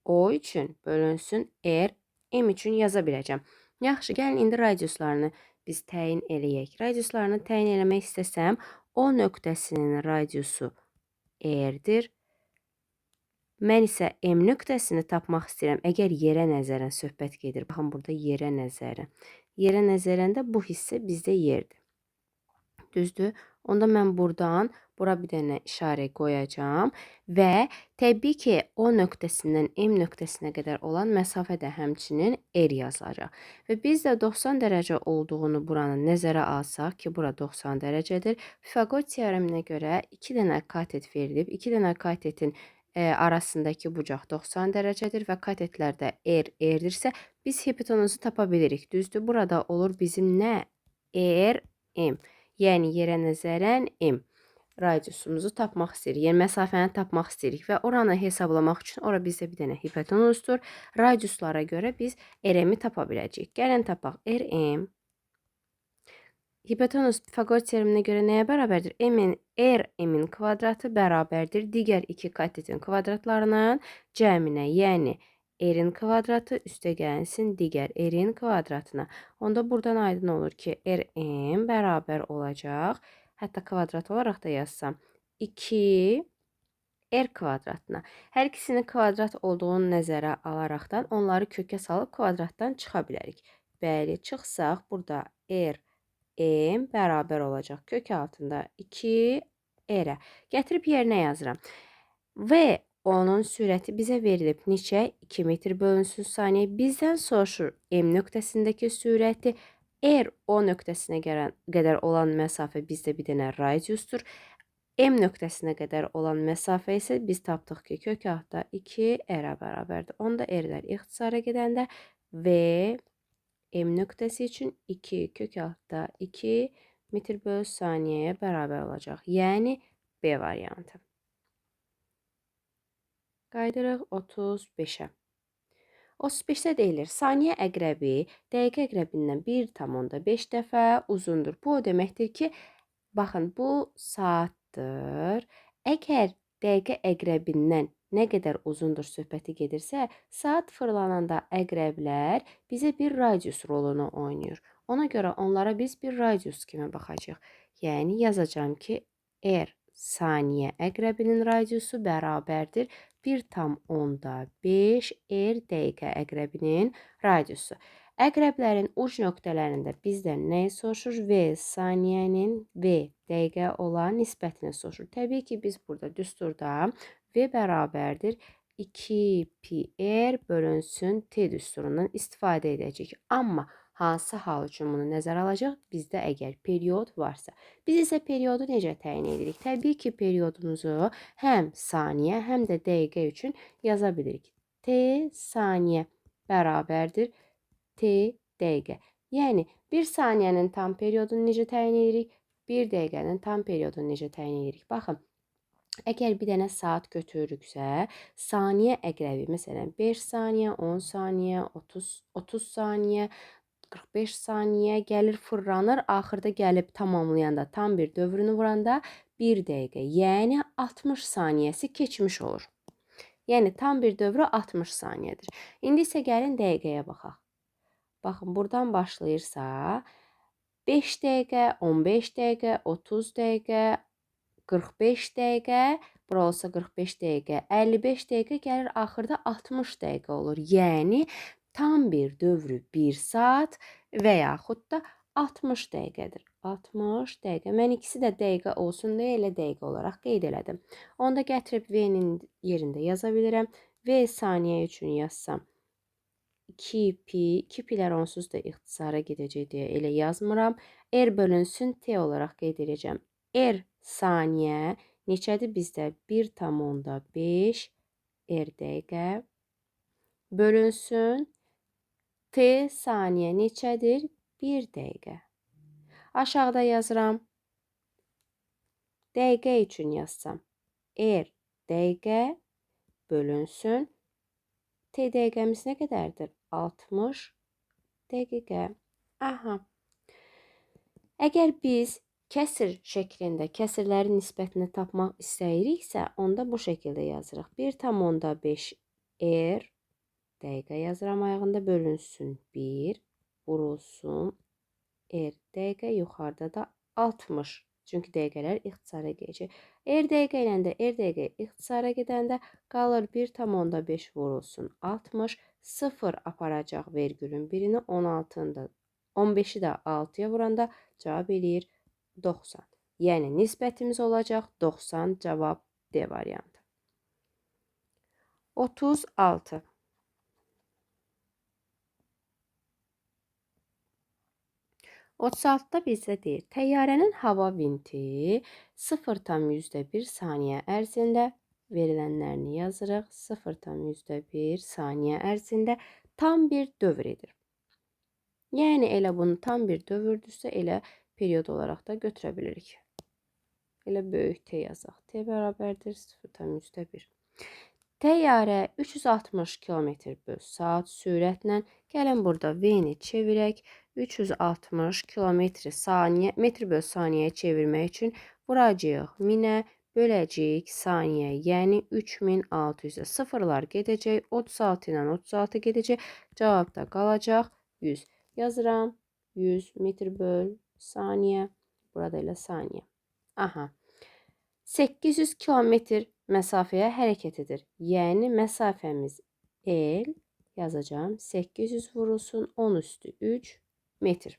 O üçün bölünsün R M üçün yaza biləcəm. Yaxşı, gəlin indi radiuslarını biz təyin eləyək. Radiuslarını təyin eləmək istəsəm, O nöqtəsinin radiusu R-dir. Mən isə M nöqtəsini tapmaq istəyirəm. Əgər yerə nəzərən söhbət gedir. Baxın, burada yerə nəzərən. Yerə nəzərən də bu hissə bizdə yerdir. Düzdür? Onda mən buradan bura bir dənə işarə qoyacağam və təbii ki, O nöqtəsindən M nöqtəsinə qədər olan məsafə də həmçinin R yazılacaq. Və biz də 90 dərəcə olduğunu buranın nəzərə alsaq ki, bura 90 dərəcədir. Pifaqor teoreminə görə 2 dənə katet verilib. 2 dənə katetin arasındakı bucaq 90 dərəcədir və katetlərdə R R-dirsə, biz hipotenuzu tapa bilirik. Düzdür? Burada olur bizim nə? R, M. Yəni yerə nəzərən M radiusumuzu tapmaq istəyirik. Yəni məsafəni tapmaq istəyirik və oranı hesablamaq üçün ora bizdə bir dənə hipotenusdur. Radiuslara görə biz RM-i tapa biləcəyik. Gəlin tapaq. RM hipotenus Pifaqor teoreminə görə nəyə bərabərdir? M-in RM-in kvadratı bərabərdir digər iki katetin kvadratlarının cəminə. Yəni R-in kvadratı üstə gəlsin digər R-in kvadratına. Onda buradan aydın olur ki, RM bərabər olacaq. Hətta kvadrat olaraq da yazsam 2 R kvadratına. Hər ikisinin kvadrat olduğunu nəzərə alaraqdan onları kökə salıb kvadratdan çıxa bilərik. Bəli, çıxsaq burada R M bərabər olacaq kök altında 2 R-ə. Gətirib yerinə yazıram. V onun sürəti bizə verilib neçə? 2 metr bölünsün saniyə. Bizdən soruşur M nöqtəsindəki sürəti. R O nöqtəsinə qədər olan məsafə bizdə bir dənə radiusdur. M nöqtəsinə qədər olan məsafə isə biz tapdıq ki, kök altda 2 R-ə bərabərdir. Onda R-lər ixtisara gedəndə V M nöqtəsi üçün 2 kök altda 2 metr bölü saniyəyə bərabər olacaq. Yəni B variantı. Qayıdırıq 35-ə. 35-də deyilir, saniyə əqrəbi dəqiqə əqrəbindən 1,5 dəfə uzundur. Bu o deməkdir ki, baxın, bu saatdır. Əgər dəqiqə əqrəbindən nə qədər uzundur söhbəti gedirsə, saat fırlananda əqrəblər bizə bir radius rolunu oynayır. Ona görə onlara biz bir radius kimi baxacağıq. Yəni, yazacağım ki, R saniyə əqrəbinin radiusu bərabərdir 1,5 R dəqiqə əqrəbinin radiusu. Əqrəblərin uc nöqtələrində bizdən nəyi soruşur? V saniyənin V dəqiqə olan nisbətini soruşur. Təbii ki, biz burada düsturda V bərabərdir 2 pi R bölünsün T düsturundan istifadə edəcəyik. Amma hansı hal üçün bunu nəzərə alacaq? Bizdə əgər period varsa. Biz isə periodu necə təyin edirik? Təbii ki, periodumuzu həm saniyə, həm də dəqiqə üçün yaza bilirik. T saniyə bərabərdir T dəqiqə. Yəni, 1 saniyənin tam periodunu necə təyin edirik? 1 dəqiqənin tam periodunu necə təyin edirik? Baxın, əgər bir dənə saat götürürüksə, saniyə əqrəbi, məsələn, 5 saniyə, 10 saniyə, 30 saniyə, 45 saniyə gəlir, fırlanır, axırda gəlib tamamlayanda, tam bir dövrünü vuranda 1 dəqiqə, yəni 60 saniyəsi keçmiş olur. Yəni, tam bir dövrü 60 saniyədir. İndi isə gəlin dəqiqəyə baxaq. Baxın, buradan başlayırsa 5 dəqiqə, 15 dəqiqə, 30 dəqiqə, 45 dəqiqə, bura olsa 45 dəqiqə, 55 dəqiqə gəlir, axırda 60 dəqiqə olur. Yəni, tam bir dövrü 1 saat və yaxud da 60 dəqiqədir. 60 dəqiqə. Mən ikisi də dəqiqə olsun deyə elə dəqiqə olaraq qeyd elədim. Onda gətirib V-nin yerində yaza bilirəm. V saniyə üçün yazsam 2 pi, 2 pilər onsuz da ixtisara gedəcək deyə elə yazmıram. R bölünsün T olaraq qeyd edəcəm. R saniyə neçədir bizdə? 1,5 R dəqiqə bölünsün T saniyə neçədir? 1 dəqiqə. Aşağıda yazıram. Dəqiqə üçün yazsam. R dəqiqə bölünsün. T dəqiqəmiz nə qədərdir? 60 dəqiqə. Aha. Əgər biz kəsir şəklində kəsirlərin nisbətini tapmaq istəyiriksə, onda bu şəkildə yazırıq. 1,5 R dəqiqə yazıram ayağında bölünsün 1, vurulsun R dəqiqə, yuxarıda da 60. Çünki dəqiqələr ixtisara gedəcək. R dəqiqə ilə də R dəqiqə ixtisara gedəndə qalır 1,5 vurulsun 60. 0 aparacaq vergülün birini 16-nı da 15-i də 6-ya vuranda cavab eləyir 90. Yəni nisbətimiz olacaq 90, cavab D variantı. 36. 36-da bizə deyir, təyyarənin hava vinti 0,1 saniyə ərzində Verilənlərini yazırıq. 0,1 saniyə ərzində tam bir dövr edir. Yəni elə bunu tam bir dövrdürsə, elə period olaraq da götürə bilirik. Elə böyük T yazaq. T bərabərdir 0,1. Təyyarə 360 km böl saat sürətlə, gəlin burada V-ni çevirək. 360 km saniyə, metr böl saniyəyə çevirmək üçün vuracağıq 1000-ə, böləcəyik saniyə, yəni 3600-ə. Sıfırlar gedəcək, 36 ilə 36 gedəcək. Cavab da qalacaq 100. Yazıram 100 metr böl saniyə. Burada elə saniyə. Aha. 800 kilometr məsafəyə hərəkət edir. Yəni məsafəmiz L yazacağım. 800 vurulsun 10 üstü 3 metr.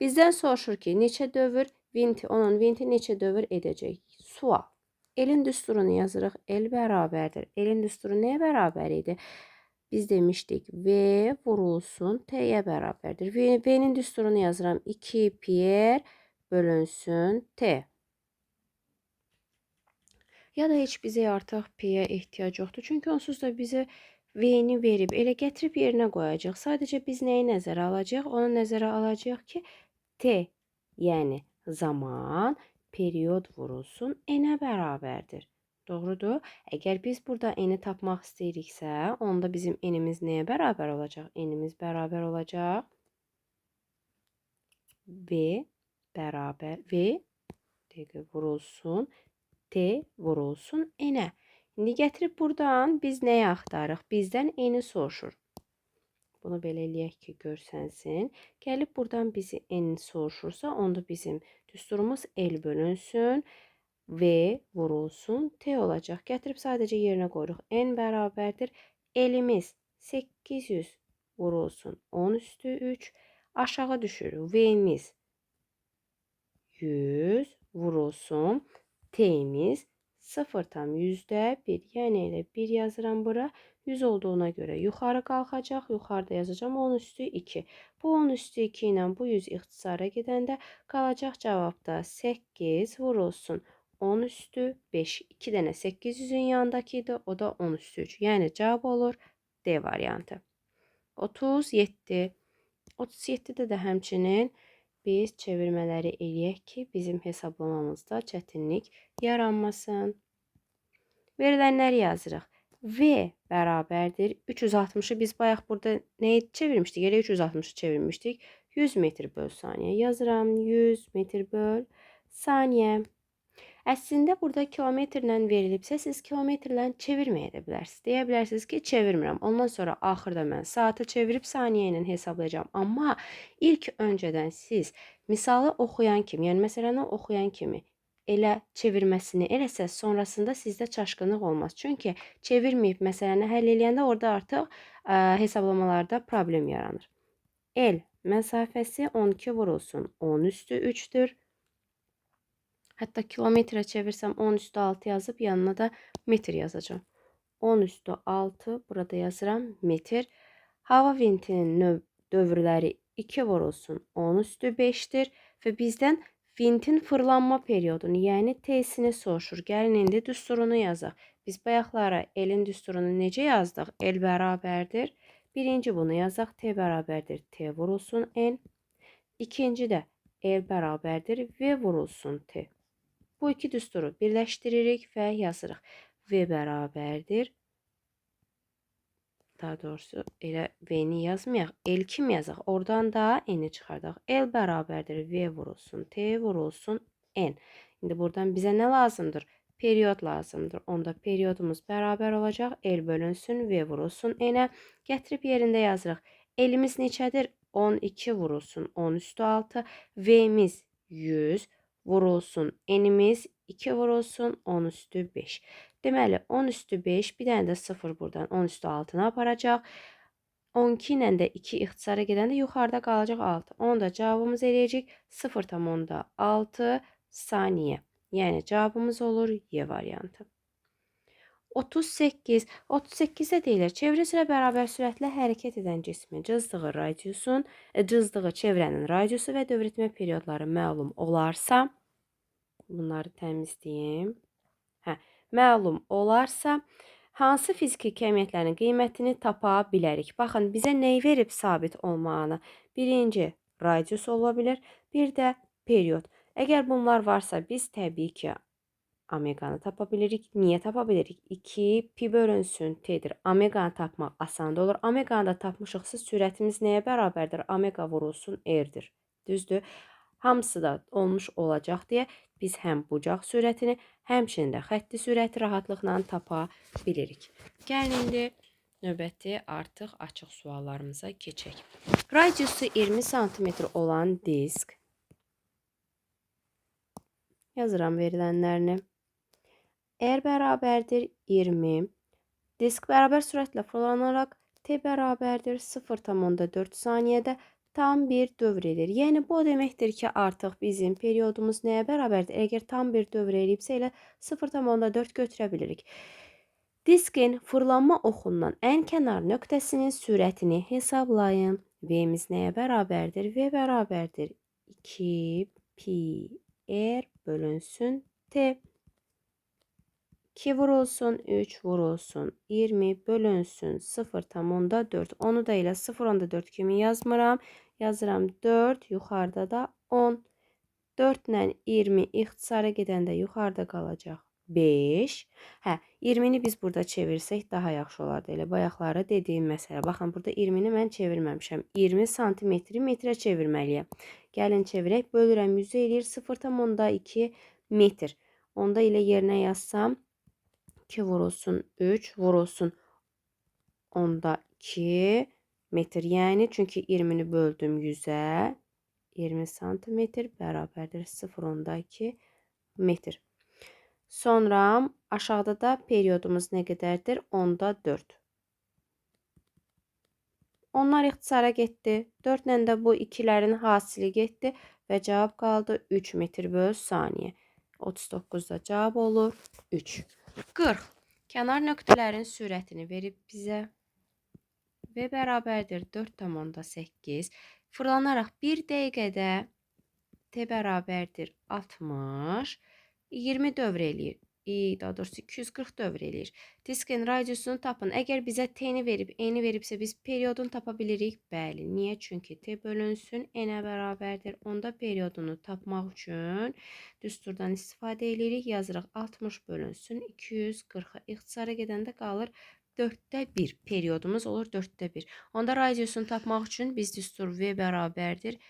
Bizdən soruşur ki, neçə dövr vinti, onun vinti neçə dövr edəcək? Sual. L-in düsturunu yazırıq. L bərabərdir. L-in düsturu nəyə bərabər idi? Biz demişdik V vurulsun T-yə bərabərdir. V-nin düsturunu yazıram. 2 pi R bölünsün T. Ya da heç bizə artıq P-yə ehtiyac yoxdur. Çünki onsuz da bizə V-ni verib, elə gətirib yerinə qoyacaq. Sadəcə biz nəyi nəzərə alacağıq? Onu nəzərə alacağıq ki, T, yəni zaman, period vurulsun N-ə bərabərdir. Doğrudur? Əgər biz burada N-i tapmaq istəyiriksə, onda bizim N-imiz nəyə bərabər olacaq? N-imiz bərabər olacaq V bərabər V dəqiqə vurulsun T vurulsun N-ə. İndi gətirib buradan biz nəyi axtarırıq? Bizdən N-i soruşur. Bunu belə eləyək ki, görsənsin. Gəlib buradan bizi N soruşursa, onda bizim düsturumuz L bölünsün, V vurulsun, T olacaq. Gətirib sadəcə yerinə qoyuruq. N bərabərdir. L-imiz 800 vurulsun 10 üstü 3. Aşağı düşür. V-miz 100 vurulsun. T'miz 0,1, yəni elə 1 yazıram bura. 100 olduğuna görə yuxarı qalxacaq. Yuxarıda yazacağam 10 üstü 2. Bu 10 üstü 2 ilə bu 100 ixtisara gedəndə qalacaq cavabda 8 vurulsun 10 üstü 5. 2 dənə 800-ün yanındakı idi, o da 10 üstü 3. Yəni cavab olur D variantı. 37. 37-də də həmçinin biz çevirmələri eləyək ki, bizim hesablamamızda çətinlik yaranmasın. Verilənləri yazırıq. V bərabərdir 360-ı biz bayaq burada nəyi çevirmişdik? Elə 360-ı çevirmişdik. 100 metr böl saniyə yazıram. 100 metr böl saniyə. Əslində burada kilometrlə verilibsə, siz kilometrlə çevirməyə də bilərsiniz. Deyə bilərsiniz ki, çevirmirəm. Ondan sonra axırda mən saata çevirib saniyə ilə hesablayacağam. Amma ilk öncədən siz misalı oxuyan kimi, yəni məsələni oxuyan kimi elə çevirməsini eləsəz, sonrasında sizdə çaşqınlıq olmaz. Çünki çevirməyib məsələni həll eləyəndə orada artıq hesablamalarda problem yaranır. L məsafəsi 12 vurulsun 10 üstü 3-dür. Hətta kilometrə çevirsəm 10 üstü 6 yazıb yanına da metr yazacağam. 10 üstü 6 burada yazıram metr. Hava vintinin dövrləri 2 vurulsun 10 üstü 5-dir və bizdən vintin fırlanma periodunu, yəni T-sini soruşur. Gəlin indi düsturunu yazaq. Biz bayaqlara L-in düsturunu necə yazdıq? L bərabərdir. Birinci bunu yazaq. T bərabərdir. T vurulsun N. İkinci də L bərabərdir. V vurulsun T. Bu iki düsturu birləşdiririk və yazırıq. V bərabərdir. Daha doğrusu elə V-ni yazmayaq. L kimi yazaq? Oradan da N-i çıxardaq. L bərabərdir. V vurulsun T vurulsun N. İndi buradan bizə nə lazımdır? Period lazımdır. Onda periodumuz bərabər olacaq. L bölünsün, V vurulsun N-ə. Gətirib yerində yazırıq. L-imiz neçədir? 12 vurulsun 10 üstü 6. V-miz 100 vurulsun. N-imiz 2 vurulsun 10 üstü 5. Deməli 10 üstü 5, bir dənə də 0 buradan 10 üstü 6-nı aparacaq. 12 ilə də 2 ixtisara gedəndə yuxarıda qalacaq 6. Onu da cavabımız eləyəcək 0,6 saniyə. Yəni cavabımız olur Y variantı. 38. 38-də deyilir, çevrə üzrə bərabər sürətlə hərəkət edən cismin cızdığı radiusun, cızdığı çevrənin radiusu və dövr etmə periodları məlum olarsa, bunları təmizləyim. məlum olarsa, hansı fiziki kəmiyyətlərin qiymətini tapa bilərik? Baxın, bizə nəyi verib sabit olmağını? Birinci, radius ola bilər, bir də period. Əgər bunlar varsa, biz təbii ki, omeqanı tapa bilirik. Niyə tapa bilirik? 2 pi bölünsün t-dir. Omeqanı tapmaq asan da olur. Omeqanı da tapmışıqsa, sürətimiz nəyə bərabərdir? Omega vurulsun r-dir. Düzdür? Hamısı da olmuş olacaq deyə biz həm bucaq sürətini, həmçinin də xətti sürəti rahatlıqla tapa bilirik. Gəlin indi növbəti artıq açıq suallarımıza keçək. Radiusu 20 sm olan disk. Yazıram verilənlərini. R bərabərdir 20. Disk bərabər sürətlə fırlanaraq T bərabərdir 0,4 saniyədə tam bir dövr edir. Yəni, bu o deməkdir ki, artıq bizim periodumuz nəyə bərabərdir? Əgər tam bir dövr eləyibsə, elə 0,4 götürə bilirik. Diskin fırlanma oxundan ən kənar nöqtəsinin sürətini hesablayın. V-miz nəyə bərabərdir? V bərabərdir 2 pi r bölünsün T. 2 vurulsun, 3 vurulsun, 20 bölünsün 0,4. Onu da elə 0,4 kimi yazmıram. Yazıram 4, yuxarıda da 10. 4 ilə 20 ixtisara gedəndə yuxarıda qalacaq 5. Hə, 20-ni biz burada çevirsək daha yaxşı olardı. Elə bayaqları dediyim məsələ. Baxın, burada 20-ni mən çevirməmişəm. 20 santimetri metrə çevirməliyəm. Gəlin çevirək. Bölürəm 100-ə eləyir 0,2 metr. Onda elə yerinə yazsam 2 vurulsun 3 vurulsun onda 2 metr. Yəni, çünki 20-ni böldüm 100-ə, 20 santimetr bərabərdir 0,2 metr. Sonra aşağıda da periodumuz nə qədərdir? Onda 4. Onlar ixtisara getdi. 4 ilə də bu ikilərin hasili getdi və cavab qaldı 3 metr böl saniyə. 39-da cavab olur 3. 40. Kənar nöqtələrin sürətini verib bizə. V bərabərdir 4,8. Fırlanaraq 1 dəqiqədə T bərabərdir 60. 20 dövr eləyir. Daha doğrusu 240 dövr eləyir. Diskin radiusunu tapın. Əgər bizə T-ni verib, N-i veribsə biz periodunu tapa bilirik. Bəli. Niyə? Çünki T bölünsün N-ə bərabərdir. Onda periodunu tapmaq üçün düsturdan istifadə eləyirik. Yazırıq 60 bölünsün 240-a. İxtisara gedəndə qalır 4-də 1. Periodumuz olur 4-də 1. Onda radiusunu tapmaq üçün biz düstur V bərabərdir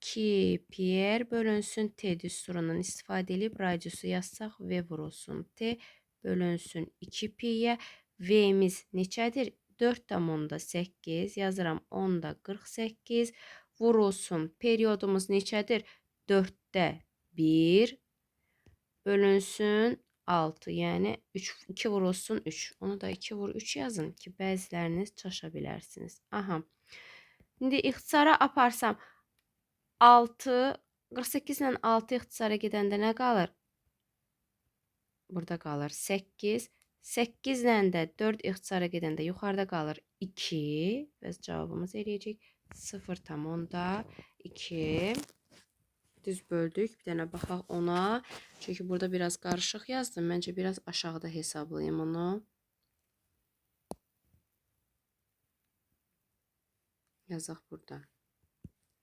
2 pi r bölünsün T düsturundan istifadə edib radiusu yazsaq V vurulsun T bölünsün 2 pi-yə. V-miz neçədir? 4,8 yazıram 10,48 vurulsun. Periodumuz neçədir? 4-də 1 bölünsün 6, yəni 3, 2 vurulsun 3. Onu da 2 vur 3 yazın ki, bəziləriniz çaşa bilərsiniz. Aha. İndi ixtisara aparsam 6, 48 ilə 6 ixtisara gedəndə nə qalır? Burada qalır 8. 8 ilə də 4 ixtisara gedəndə yuxarıda qalır 2. Və cavabımız eləyəcək 0,2. Düz böldük. Bir dənə baxaq ona. Çünki burada biraz qarışıq yazdım. Məncə biraz aşağıda hesablayayım onu. Yazaq burada.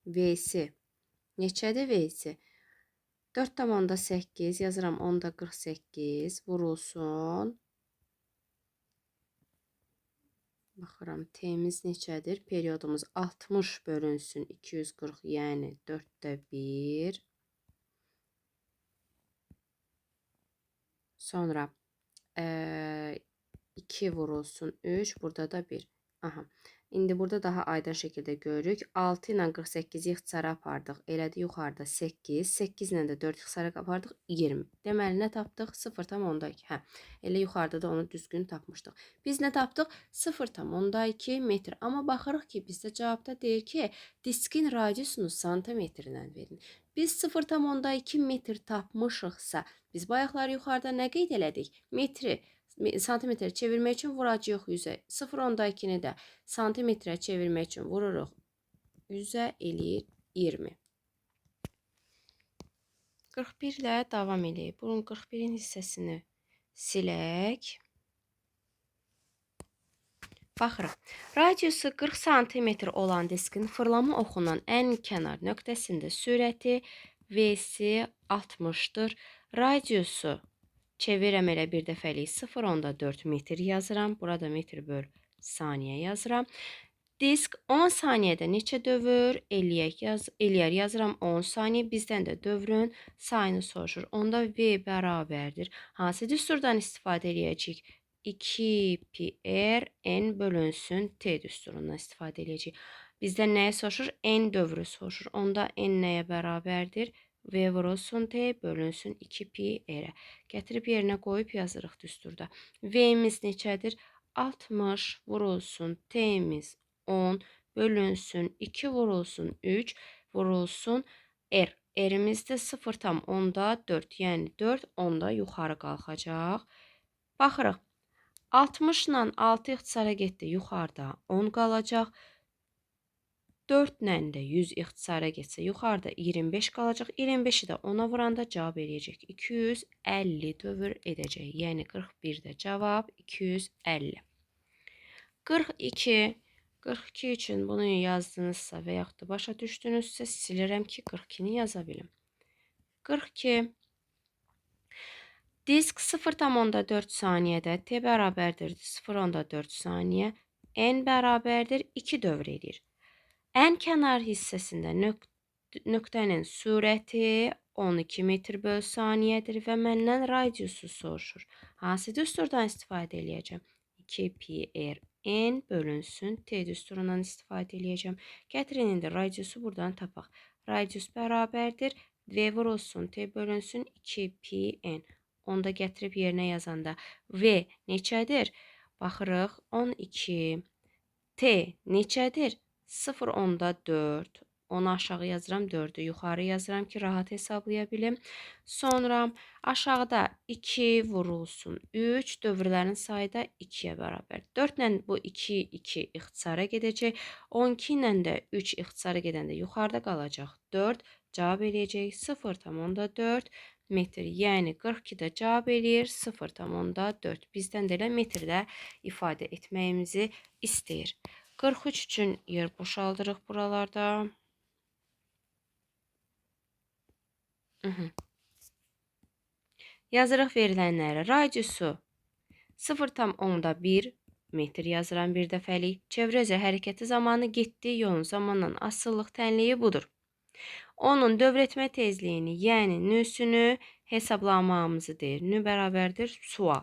V-si. Neçədir V-si? 4,8 yazıram 10,48 vurulsun. Baxıram T-miz neçədir? Periodumuz 60 bölünsün 240, yəni 4-də 1. Sonra 2 vurulsun 3, burada da 1. Aha. İndi burada daha aydın şəkildə görürük. 6 ilə 48-i ixtisara apardıq. Elədi yuxarıda 8. 8 ilə də 4 ixtisara apardıq. 20. Deməli, nə tapdıq? 0,2. Hə, elə yuxarıda da onu düzgün tapmışdıq. Biz nə tapdıq? 0,2 metr. Amma baxırıq ki, bizdə cavabda deyir ki, diskin radiusunu santimetrlə verin. Biz 0,2 metr tapmışıqsa, biz bayaqları yuxarıda nə qeyd elədik? Metri santimetrə çevirmək üçün vuracağıq 100-ə. 0,2-ni də santimetrə çevirmək üçün vururuq 100-ə, eləyir 20. 41 ilə davam eləyək. Bunun 41-in hissəsini Silək. Baxırıq. Radiusu 40 sm olan diskin fırlama oxunun ən kənar nöqtəsində sürəti V-si 60-dır. Radiusu çevirəm elə bir dəfəlik 0,4 metr yazıram. Burada metr böl saniyə yazıram. Disk 10 saniyədə neçə dövr eləyər yazıram 10 saniyə. Bizdən də dövrün sayını soruşur. Onda V bərabərdir. Hansı düsturdan istifadə eləyəcəyik? 2 pi r n bölünsün t düsturundan istifadə eləyəcəyik. Bizdən nəyə soruşur? N dövrü soruşur. Onda n nəyə bərabərdir? V vurulsun t bölünsün 2 pi r-ə. Gətirib yerinə qoyub yazırıq düsturda. V-miz neçədir? 60 vurulsun t-miz 10 bölünsün 2 vurulsun 3 vurulsun r. R-imiz də 0,4, yəni 4 onda yuxarı qalxacaq. Baxırıq. 60 ilə 6 ixtisara getdi, yuxarıda 10 qalacaq. 4 ilə də 100 ixtisara getsə, yuxarıda 25 qalacaq. 25-i də 10-a vuranda cavab eləyəcək. 250 dövr edəcək. Yəni 41-də cavab 250. 42. 42 üçün bunu yazdınızsa və yaxud da başa düşdünüzsə, silirəm ki, 42-ni yaza bilim. 42. Disk 0,4 saniyədə T bərabərdir 0,4 saniyə, N bərabərdir 2 dövr edir. Ən kənar hissəsində nöqtənin sürəti 12 metr böl saniyədir və məndən radiusu soruşur. Hansı düsturdan istifadə eləyəcəm? 2 pi r n bölünsün T düsturundan istifadə eləyəcəm. Gətirin indi radiusu buradan tapaq. Radius bərabərdir V vurulsun T bölünsün 2 pi n. Onu da gətirib yerinə yazanda V neçədir? Baxırıq 12. T neçədir? 0,4. Onu aşağı yazıram, 4-ü yuxarı yazıram ki, rahat hesablaya bilim. Sonra aşağıda 2 vurulsun 3, dövrlərin sayı da 2-yə bərabər. 4 ilə bu 2, 2 ixtisara gedəcək. 12 ilə də 3 ixtisara gedəndə yuxarıda qalacaq 4. Cavab eləyəcək 0,4 metr. Yəni 42-də cavab eləyir 0,4. Bizdən də elə metrdə ifadə etməyimizi istəyir. 43 üçün yer boşaldırıq buralarda. Yazırıq verilənləri. Radiusu 0,1 metr yazıram bir dəfəlik. Çevrə üzrə hərəkəti zamanı getdiyi yolun zamanla asılılıq tənliyi budur. Onun dövr etmə tezliyini, yəni nüsünü hesablamamızı deyir. Nü bərabərdir sual.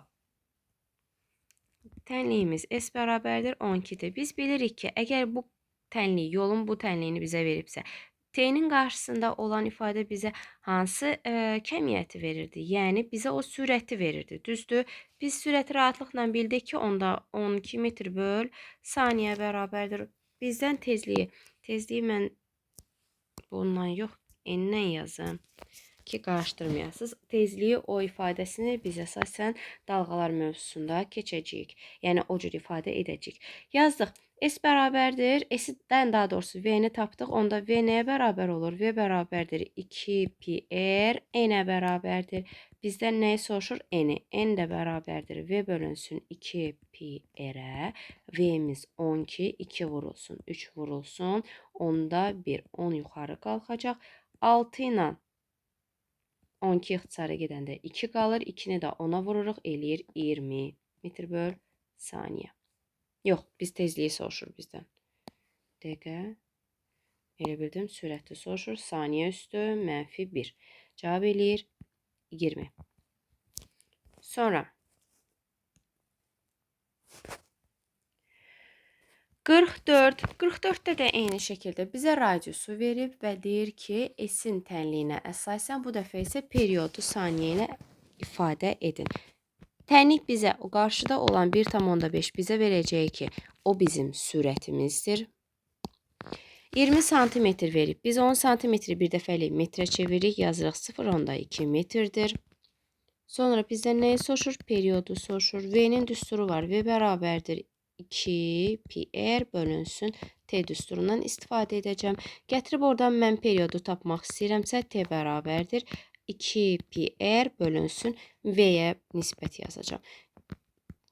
Tənliyimiz S bərabərdir 12-dir. Biz bilirik ki, əgər bu tənlik, yolun bu tənliyini bizə veribsə, T-nin qarşısında olan ifadə bizə hansı kəmiyyəti verirdi? Yəni, bizə o sürəti verirdi. Düzdür? Biz sürəti rahatlıqla bildik ki, onda 12 metr böl saniyə bərabərdir. Bizdən tezliyi, tezliyi mən bundan yox, N-dən yazım ki, qarışdırmayasınız. Tezliyi o ifadəsini biz əsasən dalğalar mövzusunda keçəcəyik. Yəni, o cür ifadə edəcəyik. Yazdıq. S bərabərdir. S-dən daha doğrusu V-ni tapdıq. Onda V nəyə bərabər olur? V bərabərdir 2 pi r N-ə bərabərdir. Bizdən nəyi soruşur? N-i. N də bərabərdir. V bölünsün 2 pi r-ə. V-miz 12, 2 vurulsun, 3 vurulsun. Onda 1, 10 yuxarı qalxacaq. 6 ilə 12 ixtisara gedəndə 2 qalır. 2-ni də 10-a vururuq. Eləyir 20 metr böl saniyə. Yox, biz tezliyi soruşur bizdən. Dəqiqə. Elə bildim, sürəti soruşur. Saniyə üstü mənfi 1. Cavab eləyir 20. Sonra 44. 44-də də eyni şəkildə bizə radiusu verib və deyir ki, S-in tənliyinə əsasən bu dəfə isə periodu saniyə ilə ifadə edin. Tənlik bizə o qarşıda olan 1,5 bizə verəcək ki, o bizim sürətimizdir. 20 sm verib. Biz 10 sm bir dəfəlik metrə çeviririk. Yazırıq 0,2 metrdir. Sonra bizdən nəyi soruşur? Periodu soruşur. V-nin düsturu var. V bərabərdir 2 pi r bölünsün T düsturundan istifadə edəcəm. Gətirib oradan mən periodu tapmaq istəyirəmsə T bərabərdir. 2 pi r bölünsün V-yə nisbət yazacağam.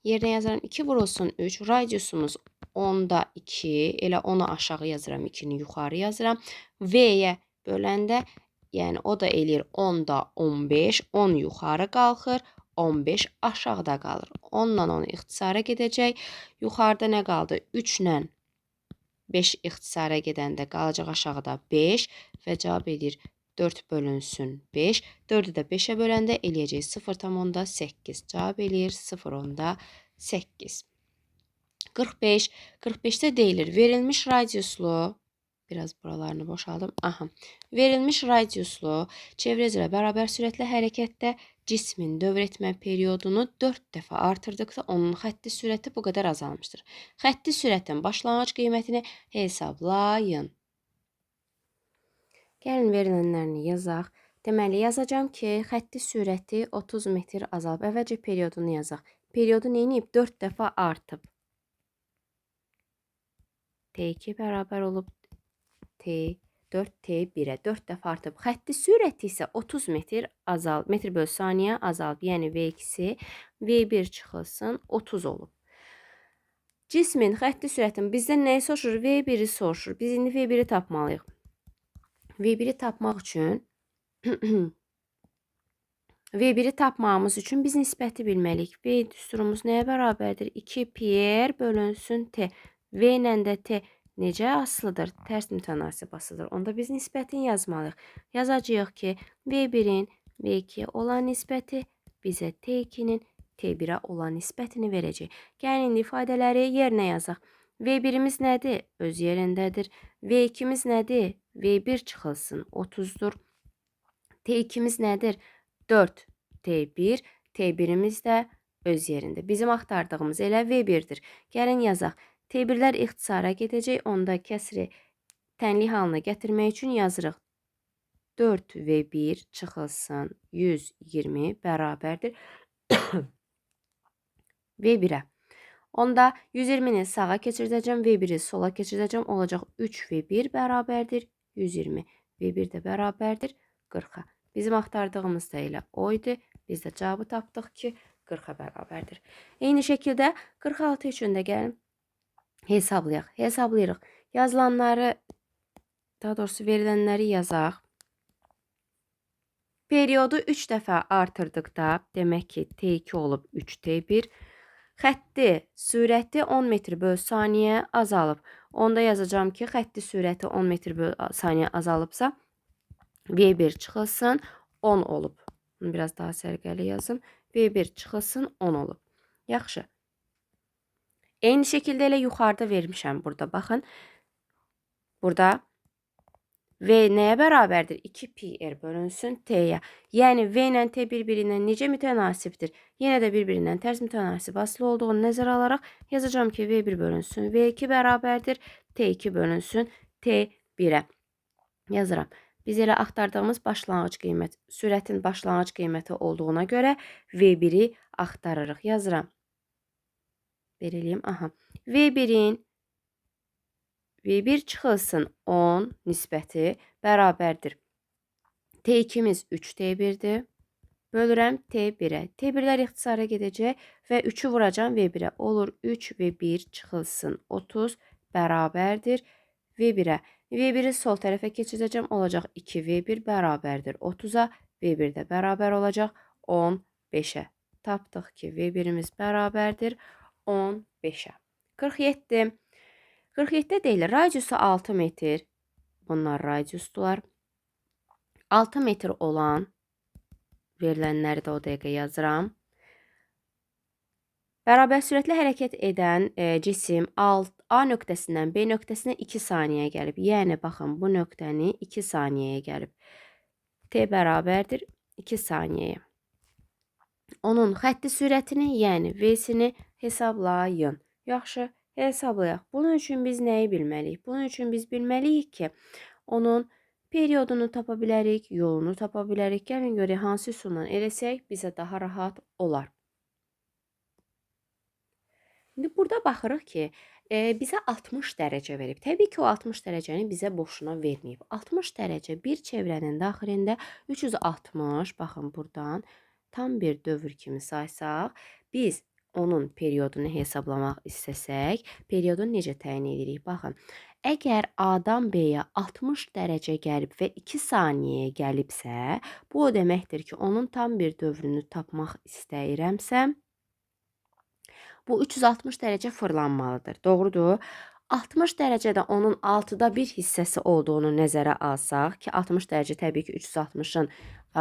Yerinə yazaram 2 vurulsun 3. Radiusumuz 10-da 2. Elə 10-u aşağı yazıram, 2-ni yuxarı yazıram. V-yə böləndə, yəni o da eləyir 10-da 15. 10 yuxarı qalxır, 15 aşağıda qalır. 10-la 10 ixtisara gedəcək. Yuxarıda nə qaldı? 3 ilə 5 ixtisara gedəndə qalacaq aşağıda 5 və cavab eləyir 4 bölünsün 5. 4-ü də 5-ə böləndə eləyəcək 0,8. Cavab eləyir 0,8. 45. 45-də deyilir verilmiş radiuslu, biraz buralarını boşaldım. Aha. Verilmiş radiuslu çevrə üzrə bərabər sürətlə hərəkətdə cismin dövr etmə periodunu 4 dəfə artırdıqda onun xətti sürəti bu qədər azalmışdır. Xətti sürətin başlanğıc qiymətini hesablayın. Gəlin verilənlərini yazaq. Deməli, yazacağam ki, xətti sürəti 30 metr azalıb. Əvvəlcə periodunu yazaq. Periodu nə edib? 4 dəfə artıb. T2 bərabər olub T 4 T1-ə 4 dəfə artıb. Xətti sürəti isə 30 metr azalıb, metr bölü saniyə azalıb. Yəni V2-si V1 çıxılsın 30 olub. Cismin xətti sürətini bizdən nəyi soruşur? V1-i soruşur. Biz indi V1-i tapmalıyıq. V1-i tapmaq üçün V1-i tapmağımız üçün biz nisbəti bilməliyik. V düsturumuz nəyə bərabərdir? 2 pi r bölünsün T. V ilə də T necə asılıdır? Tərs mütənasib asılıdır. Onda biz nisbətini yazmalıyıq. Yazacağıq ki, V1-in V2-yə olan nisbəti bizə T2-nin T1-ə olan nisbətini verəcək. Gəlin indi ifadələri yerinə yazaq. V1-imiz nədir? Öz yerindədir. V2-miz nədir? V1 çıxılsın 30-dur. T2-miz nədir? 4 T1. T1-imiz də öz yerində. Bizim axtardığımız elə V1-dir. Gəlin yazaq. T1-lər ixtisara gedəcək. Onda kəsri tənlik halına gətirmək üçün yazırıq. 4V1 çıxılsın 120 bərabərdir V1-ə. Onda 120-ni sağa keçirdəcəm, V1-i sola keçirdəcəm. Olacaq 3V1 bərabərdir 120. V1 də bərabərdir 40-a. Bizim axtardığımız da elə o idi. Biz də cavabı tapdıq ki, 40-a bərabərdir. Eyni şəkildə 46 üçün də gəlin hesablayaq. Hesablayırıq. Yazılanları, daha doğrusu verilənləri yazaq. Periodu 3 dəfə artırdıqda, demək ki, T2 olub 3T1. Xətti sürəti 10 metr bölü saniyə azalıb. Onda yazacağam ki, xətti sürəti 10 metr bölü saniyə azalıbsa, V1 çıxılsın 10 olub. Bunu biraz daha səliqəli yazım. V1 çıxılsın 10 olub. Yaxşı. Eyni şəkildə elə yuxarıda vermişəm burada. Baxın. Burada V nəyə bərabərdir? 2 pi r bölünsün T-yə. Yəni V ilə T bir-birindən necə mütənasibdir? Yenə də bir-birindən tərs mütənasib asılı olduğunu nəzərə alaraq yazacağam ki, V1 bölünsün V2 bərabərdir. T2 bölünsün T1-ə. Yazıram. Biz elə axtardığımız başlanğıc qiymət, sürətin başlanğıc qiyməti olduğuna görə V1-i axtarırıq. Yazıram. Belə eləyim. Aha. V1-in V1 çıxılsın 10 nisbəti bərabərdir. T2-miz 3T1-dir. Bölürəm T1-ə. T1-lər ixtisara gedəcək və 3-ü vuracağam V1-ə. Olur 3 V1 çıxılsın 30 bərabərdir V1-ə. V1-i sol tərəfə keçirdəcəm. Olacaq 2V1 bərabərdir 30-a. V1 də bərabər olacaq 15-ə. Tapdıq ki, V1-imiz bərabərdir 15-ə. 47. 47-də deyilir, radiusu 6 metr. Bunlar radiusdular. 6 metr olan verilənləri də o dəqiqə yazıram. Bərabər sürətlə hərəkət edən cisim A nöqtəsindən B nöqtəsinə 2 saniyə gəlib. Yəni, baxın, bu nöqtəni 2 saniyəyə gəlib. T bərabərdir 2 saniyəyə. Onun xətti sürətini, yəni V-sini hesablayın. Yaxşı, hesablayaq. Bunun üçün biz nəyi bilməliyik? Bunun üçün biz bilməliyik ki, onun periodunu tapa bilərik, yolunu tapa bilərik. Gəlin görək hansı üsulla eləsək bizə daha rahat olar. İndi burada baxırıq ki, bizə 60 dərəcə verib. Təbii ki, o 60 dərəcəni bizə boşuna verməyib. 60 dərəcə bir çevrənin daxilində 360, baxın buradan tam bir dövr kimi saysaq, biz onun periodunu hesablamaq istəsək, periodunu necə təyin edirik? Baxın, əgər A-dan B-yə 60 dərəcə gəlib və 2 saniyəyə gəlibsə, bu o deməkdir ki, onun tam bir dövrünü tapmaq istəyirəmsə, bu 360 dərəcə fırlanmalıdır. Doğrudur? 60 dərəcədə onun 6-da 1 hissəsi olduğunu nəzərə alsaq ki, 60 dərəcə təbii ki, 360-ın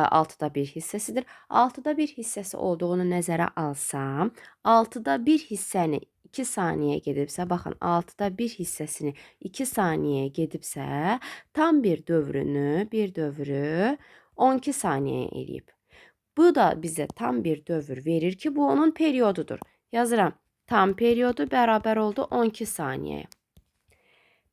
6-da 1 hissəsidir. 6-da 1 hissəsi olduğunu nəzərə alsam, 6-da 1 hissəni 2 saniyə gedibsə, baxın, 6-da 1 hissəsini 2 saniyəyə gedibsə, tam bir dövrünü, bir dövrü 12 saniyə eləyib. Bu da bizə tam bir dövr verir ki, bu onun periodudur. Yazıram. Tam periodu bərabər oldu 12 saniyəyə.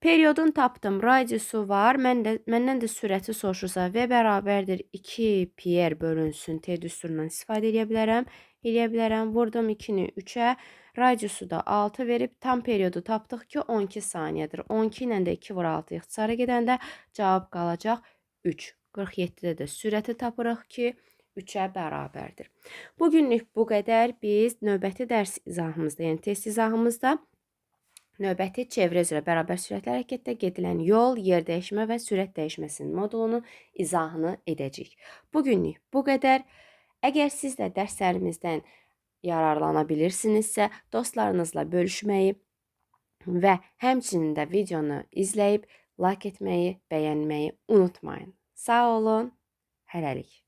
Periodunu tapdım. Radiusu var. Məndən də sürəti soruşursa V bərabərdir 2 pi r bölünsün T düsturundan istifadə edə bilərəm. Eləyə bilərəm. Vurdum 2-ni 3-ə. Radiusu da 6 verib. Tam periodu tapdıq ki, 12 saniyədir. 12 ilə də 2 vur 6 ixtisara gedəndə cavab qalacaq 3. 47-də də sürəti tapırıq ki, 3-ə bərabərdir. Bugünlük bu qədər. Biz növbəti dərs izahımızda, yəni test izahımızda növbəti çevrə üzrə bərabər sürətli hərəkətdə gedilən yol, yer dəyişmə və sürət dəyişməsinin modulunun izahını edəcəyik. Bugünlük bu qədər. Əgər siz də dərslərimizdən yararlana bilirsinizsə, dostlarınızla bölüşməyi və həmçinin də videonu izləyib like etməyi, bəyənməyi unutmayın. Sağ olun, hələlik.